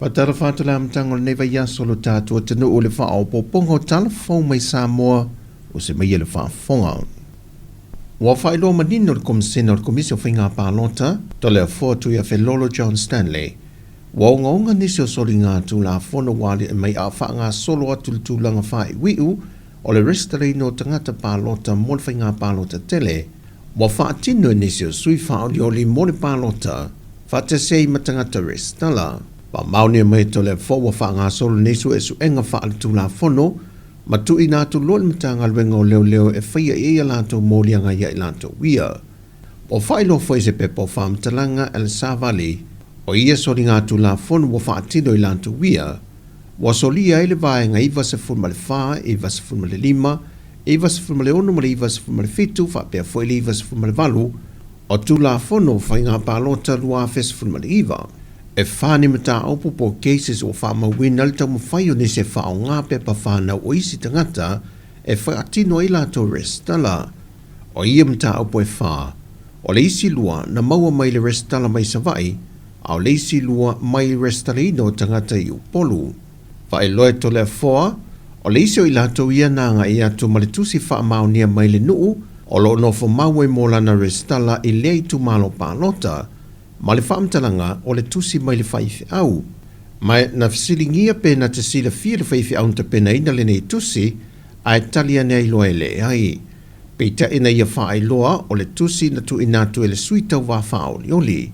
Faatalofa atu le amataga o lenei vaiaso lo tatou atunuu i le faaopoopoga o tala fou mai Samoa o se maia le faafofoga. Ua faailoa manino le Komesina o le Komisi o Faiga Palota, Toleafoa Tuiafelolo John Stanley, ua ogaoga nisi o soliga Tulafono ua aliae mai a o faagasolo atu le tulaga faaiuiu o le resitalaina o tagata palota mo le faiga palota tele, ua faatino e nisi o sui faaolioli mo le palota faatasi ai ma tagata resitala. Faamaonia mai e Toleafoa ua faagasolo nei suesuega faaletulafono ma tuuina atu loa i le Matagaluega o Leoleo e faia i ai a latou moliaga ia i latou ia. Ua faailoa foi i se pepa o faamatalaga a le Savali o ia soligatulafono ua faatino i latou ia, ua solia ai le Vaega 94, 95, 96 ma le 97 faapea foi le 98 o Tulafono o Faiga Palota 2019. E fa ni mataupu po o cases ua faamauina le taumafai o nisi e faaaoga pepa fanau o isi tagata e faatino ai latou resitala. O ia mataupu e fa, o le isi lua na maua mai le resitala mai Savaii, a o le isi lua mai le resitalaina o tagata i Upolu. Faailoa e Toleafoa, o le isi o i latou ia na agai atu ma le tusi faamaonia mai le nuu o lo o nofo mau ai mo lana resitala i lea itumalo palota, ma le faamatalaga o le tusi mai le faifeau. Ma na fesiligia pe na te silafia le faifeau na tapenaina lenei tusi, ae tali ane ai loa e leai. Peitai na ia faailoa o le tusi na tuuina atu e le sui tauva faaolioli.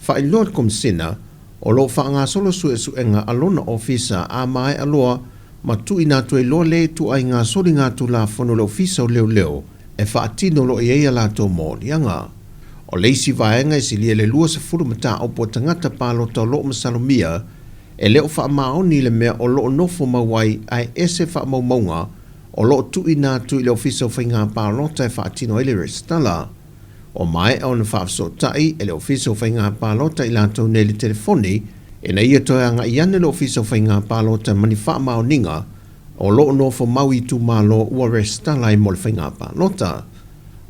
Faailoa le Komesina, o lo o faagasolo suesuega a lona ofisa a maea loa ma tuuina atu ai loa le ituaiga soligatulafono i le Ofisa o Leoleo e faatino loa i ai a latou moliaga. O le isi vaega e silia i le 20 mataupu a tagata palota o lo o masalomia e le o faamaoni i le mea o lo o nofo mau ai ae ese faamaumauga o lo o tuuina atu i le Ofisa o Faiga Palota e faatino ai le resitala. Ua maea ona faafesootai e le Ofisa o Faiga Palota i latou nei i le telefoni ina ia toe agai ane le Ofisa o Faiga Palota ma ni faamaoniga o lo o nofo mau i itumalo ua resitala ai mo le faiga palota.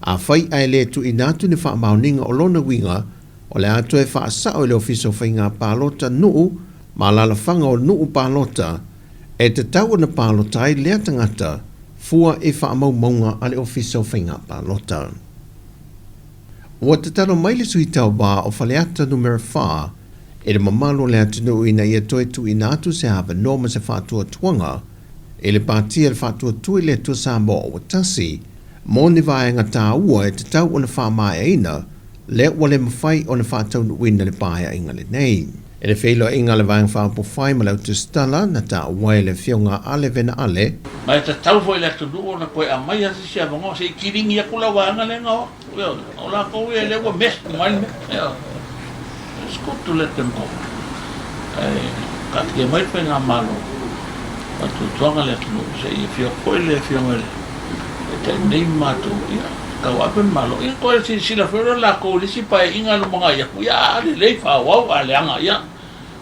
Afai ae le tuuina atu ni faamaoniga o lona uiga, o le a toe faasao e le Ofisa o Faiga Palota nuu ma alaalafaga o nuu palota e tatau ona palota ai lea tagata fua i faamaumauga a le Ofisa o Faiga Palota. Ua tatalo mai le Sui Tauva o Faleata Numera 4 i le mamalu o le atunuu ina ia toe tuuina atu se avanoa ma se faatuatuaga i le Pati a le Faatuatua i le Atua Samoa ua Tasi mo ni vaega taua e tatau ona faamaeaina lea ua le mafai ona faataunuuina le paeaiga lenei. I le feiloaiga a le Vaega Faaupufai ma le Autusitala na taua ai le Afioga a Ale Vena Ale, Ma e tatau foi i le atunuu ona toe aumai lava se isi avanoa se i kiligi atu lau vaega lea na o atu. Ioe, o latou ia lea ua mess uma ai le mea. Ioe, it's good to let them go. Ae taatia mai le faigamalo faatuatuaga le atunuu se i afio atu foi le Afioga i le Taitai nei ma matou, ia, tauave le Malo. Ia toe silasila foi lea latou i le isi Paeaiga e lumanai atu, ia a lelei faaauau, a leaga, ia,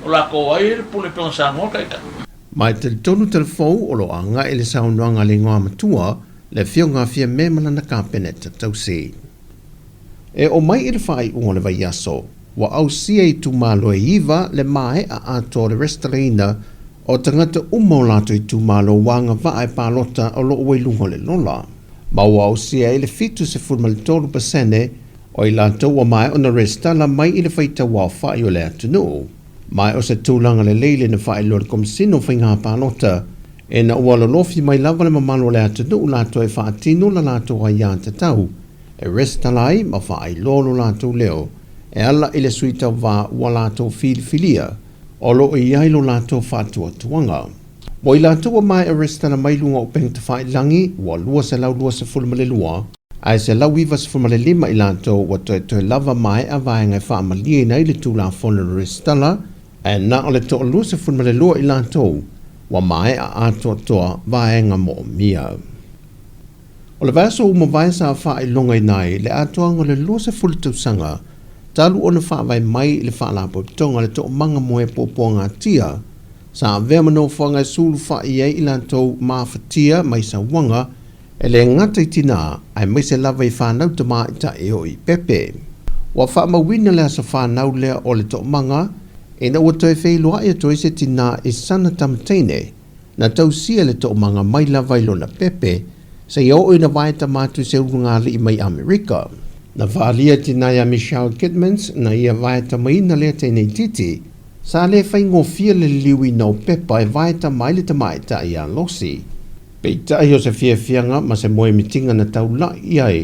o latou ai le pule pei ona saunoa le Taitai. Ma e talitonu Talafou o lo o agai le saunoaga a le Igoamatua, le Afioga a Fiame ma lana Kapeneta tausi. E oo mai i le faaiuga o le vaiaso, ua ausia i itumalo e iva le maea atoa o le resitalaina o tagata uma o latou itumalo ua agavaa e palota o lo o ua i luga o le lola. Ma ua ausia ai le 73% o i latou ua maea ona resitala mai i le faitauaofai o le atunuu. Ma o se tulaga lelei lena faailoa e le Komesina o Faiga Palota ina ua lolofi mai lava le mamalu o le atunuu latou e faatino la latou aiatatau e resitala ai ma faailoa lo latou leo e ala i le sui tauva ua latou filifilia o lo o i ai lo latou faatuatuaga. Mo i latou ua maea resitala mai luga o upega tafailagi ua 222, ae 195 i latou ua toetoe lava maea vaega e faamalieina ai le Tulafono o le Resitala, ae na o le toa-22 i latou ua maea atoatoa vaega moomia. O le vaiaso ua mavae sa faailogaina ai le atoaga o le 20 tausaga talu ona faavae mai le Faalapotopotoga le Toomaga Moe Puapuagatia, sa avea ma nofoaga e sulufai ai i latou mafatia mai sauaga E le gata i tinā, aemaise lava i fanau tamaitai e oo i pepe. Ua faamauina le aso fanau lea o le toomaga Ina ua toe feiloai atu ai se tinā i sana tama teine, na tausia le toomaga mai lava i lona pepe, seia oo ina vaetama atu i se ulugalii mai Amerika. Na faaalia tinā iā Michelle Kidmans na ia vaetamaina lea teine itiiti, sa le faigofie le liliuina o pepa e vaetama ai le tamaitai iā Losi. Peitai o se fiafiaga ma se moemitiga na taula'i i ai,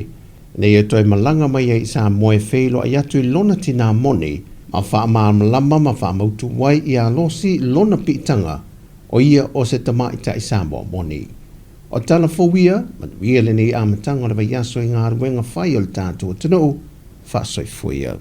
ina ia toe malaga mai ai i Samoa e feiloai atu i lona tinā moni ma faamalamalama ma faamautu ai iā Losi lona piitaga o ia o se tamaitai Samoa moni. O tala fou ia, manuia lenei amataga o le vaiaso i galuega fai o le tatou atunuu, faasoifua ia.